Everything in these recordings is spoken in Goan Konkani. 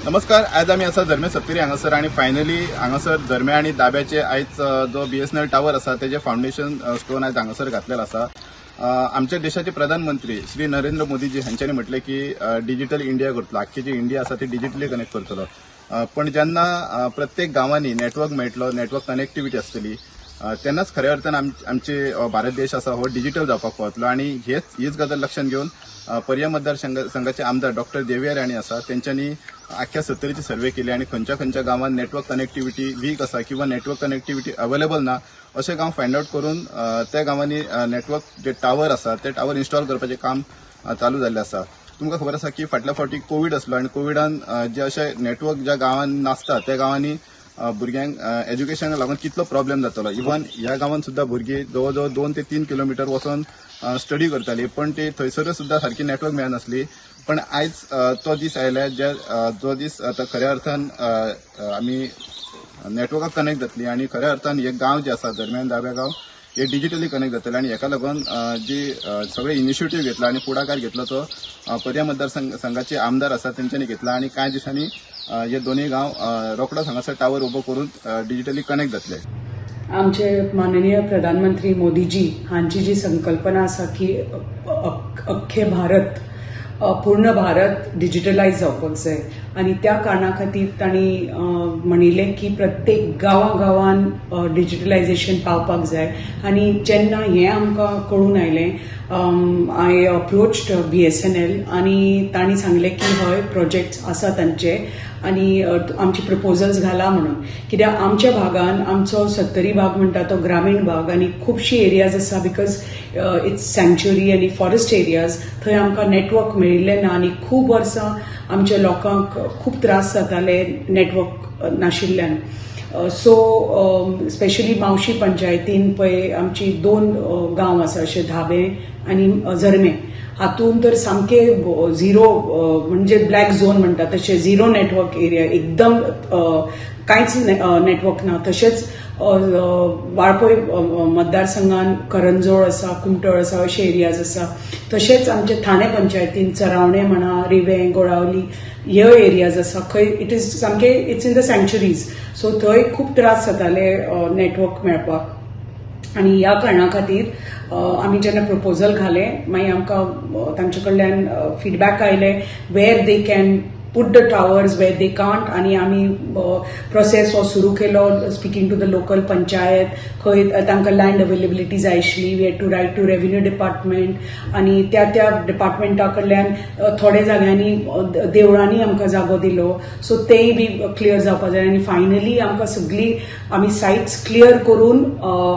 नमस्कार. आयज आमी आसा झर्मे सत्तरी हांगासर आनी फायनली हांगासर झर्मे आनी दाब्याचे आयज जो बीएसएनएल टावर आसा तेजे फावंडेशन स्टोन आयज हांगासर घातलेलो आसा. आमच्या देशाचे प्रधानमंत्री श्री नरेंद्र मोदीजी हांच्यांनी म्हटलें की डिजिटल इंडिया करतलो, आख्खी जी इंडिया आसा ती डिजिटली कनेक्ट करतलो. पण जेन्ना प्रत्येक गांवांनी नेटवर्क मेळटलो, नेटवर्क कनेक्टिविटी आसतली, तेन्नाच खऱ्या अर्थान आमचे भारत देश आसा हो डिजिटल जावपाक पावतलो. आनी हेच हीच गजाल लक्षात घेवन पर्या मतदार संघाचे आमदार डॉक्टर देविया राणे आसा, तेंच्यांनी आख्ख्या सत्तरीची सर्वे केली आनी खंयच्या खंयच्या गांवांत नेटवर्क कनेक्टिविटी वीक आसा किंवा नेटवर्क कनेक्टिविटी अवेलेबल ना अशे गांव फायंड आउट करून त्या गांवांनी नेटवर्क जे टावर आसा ते टावर इन्स्टॉल करपाचें काम चालू जाल्लें आसा. तुमकां खबर आसा की फाटल्या फावटी कोवीड आसलो आनी कोविडान जे अशे नेटवर्क ज्या गांवांनी नासता त्या गांवांनी भुरग्यांक एज्युकेशनाक लागून कितलो प्रॉब्लेम जातालो. इवन ह्या गांवांत सुद्दां भुरगीं जवळ जवळ 2 ते 3 किलोमिटर वचोन स्टडी करताली, पण ते थंयसर सुद्दां सारकी नेटवर्क मेळनासली. पण आयज तो दीस आयला जे जो दीस आतां खऱ्या अर्थान आमी नेटवर्काक कनेक्ट जातली आनी खऱ्या अर्थान हे गांव जे आसा, दरम्यान दाब्या गांव, हे डिजिटली कनेक्ट जातले. आनी हेका लागून जी सगळे इनिशिएटीव घेतला आनी फुडाकार घेतला तो पर्या मतदारसंघ संघाचे आमदार आसा तेंच्यांनी घेतला आनी कांय दिसांनी हे दोनूय गांव रोखडोच हांगासर टावर उबो करून डिजिटली कनेक्ट जातले. आमचे माननीय प्रधानमंत्री मोदीजी हांची जी संकल्पना आसा की अख्खे भारत, पूर्ण भारत डिजिटलायज जावपाक जाय आनी त्या कारणा खातीर तांणी म्हणिल्लें की प्रत्येक गांवा गांवान डिजिटलायजेशन पावपाक जाय. आनी जेन्ना हें आमकां कळून आयलें, I approached BSNL आनी तांणी सांगलें की हय, प्रोजेक्ट्स आसा तांचे आनी आमची प्रपोजल्स घाला म्हणून. कित्याक आमच्या भागान, आमचो सत्तरी भाग म्हणटा तो ग्रामीण भाग आनी खुबशी एरियाज आसा, because it's सँच्युरी आनी फॉरेस्ट एरियाज, थंय आमकां नेटवर्क मेळिल्लें ना आनी खूब वर्सां आमच्या लोकांक खूब त्रास जाताले नेटवर्क नाशिल्ल्यान. सो स्पेशली मावशी पंचायतीन पळय आमची दोन गांव आसा, अशे धाबे आनी झर्मे, हातून तर सामके झिरो, म्हणजे ब्लॅक झोन म्हणटा तशें झिरो नेटवर्क एरिया, एकदम कांयच नेटवर्क ना. तशेंच वाळपय मतदारसंघान करंजोळ आसा, कुमटळ आसा, अशे एरियाज आसा. तशेंच आमचे ठाणे पंचायतीन चरावणे म्हणा, रिवें, गोळावली ह्यो एरियाज आसा खंय it is सामके it's in the sanctuaries, so थंय खूब त्रास जाताले नेटवर्क मेळपाक. आनी ह्या कारणा खातीर आमी जेन्ना प्रपोजल घालें, मागीर आमकां तांचे कडल्यान फिडबॅक आयले where they can put the towers, where they can't. आनी आमी प्रोसेस हो सुरू केलो, speaking to the local panchayat, खंय तांकां लँड अवेलेबिलिटी जाय आशिल्ली. We had to write to revenue department आनी त्या त्या डिपार्टमेंटा कडल्यान थोड्या जाग्यांनी देवळांनी आमकां जागो दिलो, सो तेय बी क्लियर जावपा जाय. आनी फायनली आमकां सगळी आमी सायट्स क्लियर करून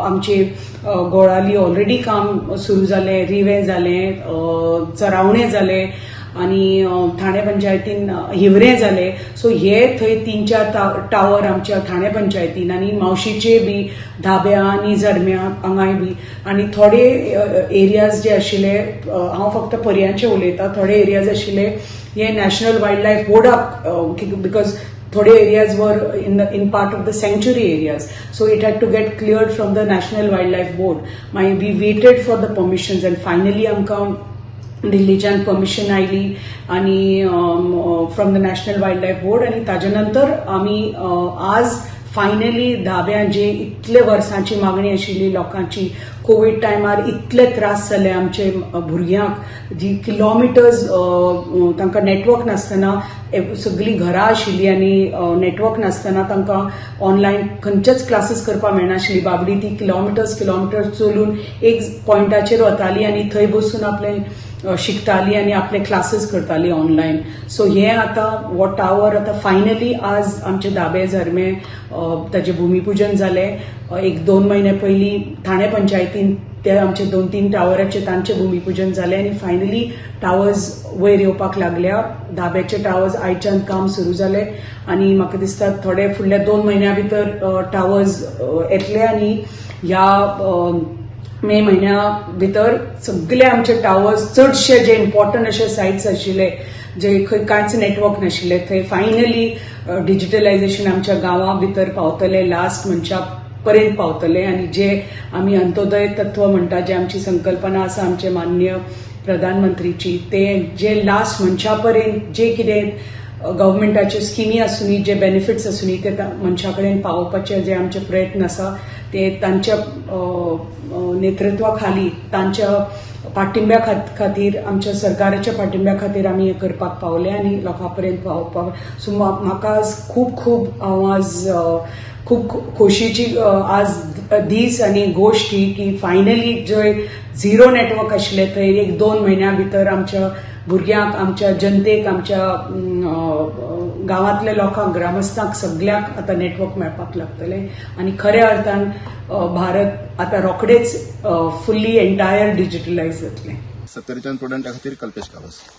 आमचे गोळाली ऑलरेडी काम सुरू जालें, रिवें जालें, चरावणें जालें आनी ठाणे पंचायतीन हिवरें जालें. सो हे थंय तीन चार टावर आमच्या ठाणे पंचायतीन आनी मावशीचे बी धाब्या आनी झर्म्या हांगाय बी आनी थोडे एरियाज जे आशिल्ले, हांव फक्त पर्यांचे उलयतां, थोडे एरियाज आशिल्ले हे नॅशनल वायल्ड लायफ बोर्डाक, because थोडे areas were in part of the sanctuary areas, so it had to get cleared from the National Wildlife Board. मागीर we waited for the permissions and finally आमकां दिल्लीच्यान परमिशन आयली आनी from the National Wildlife Board. आनी ताजे नंतर आमी आज फायनली धाब्या जे इतले वर्सांची मागणी आशिल्ली लोकांची, कोवीड टायमार इतले त्रास जाले आमचे भुरग्यांक, जी किलोमिटर्स तांकां नेटवर्क नासतना सगळीं घरां आशिल्लीं आनी नेटवर्क नासतना तांकां ऑनलायन खंयचेच क्लासीस करपाक मेळनाशिल्ली. बाबडी ती किलोमिटर्स किलोमिटर्स चलून एक पॉयंटाचेर वताली आनी थंय बसून आपलें शिकताली आनी आपले क्लासीस करताली ऑनलायन. सो हे आतां हो टावर आतां फायनली आज आमचे धाबे झर्मे ताजें भुमीपुजन जालें. एक 2 म्हयने पयलीं ठाणे पंचायतीन ते आमचे दोन तीन टावराचे तांचे भुमीपुजन जालें आनी फायनली टावर्स वयर येवपाक लागल्या. धाब्याचे टावर्स आयच्यान काम सुरू जालें आनी म्हाका दिसता थोडे फुडल्या 2 म्हयन्या भितर टावर्स येतले आनी ह्या मे म्हयन्या भितर सगळे आमचे टावर्स, चडशे जे इम्पॉर्टंट अशे सायट्स आशिल्ले, जे खंय कांयच नेटवर्क नाशिल्ले, थंय फायनली डिजिटलायझेशन आमच्या गांवा भितर पावतले, लास्ट मनशा पर्यंत पावतले. आनी जे आमी अंत्योदय तत्व म्हणटा, जे आमची संकल्पना आसा आमचे माननीय प्रधानमंत्रीची, ते जे लास्ट मनशा पर्यंत जे कितें गव्हर्मेंटाच्यो स्किमी आसुनी, जे बेनिफिट्स आसुनी, ते मनशा कडेन पावोवपाचे जे आमचे प्रयत्न आसा ते तांच्या नेतृत्वा खाली, तांच्या पाठिंब्या खातीर, आमच्या सरकाराच्या पाठिंब्या खातीर आमी हें करपाक पावले आनी लोकां पर्यंत पावोवपाक. सो म्हाका आज खूब खूब, हांव आज खूब खोशीची आज दीस आनी गोश्ट ही की फायनली जंय झिरो नेटवर्क आशिल्लें थंय एक 2 म्हयन्या भितर आमच्या भुरग्यांक, आमच्या जनतेक, आमच्या गांवांतल्या लोकांक, ग्रामस्थांक, सगल्यांक आतां नेटवर्क मेळपाक लागतलें आनी खऱ्या अर्थान भारत आतां रोखडेच फुल्ली एंटायर डिजिटलायज जातलें. सत्तरीच्यान प्रुडंटा खातीर कल्पेश गावस.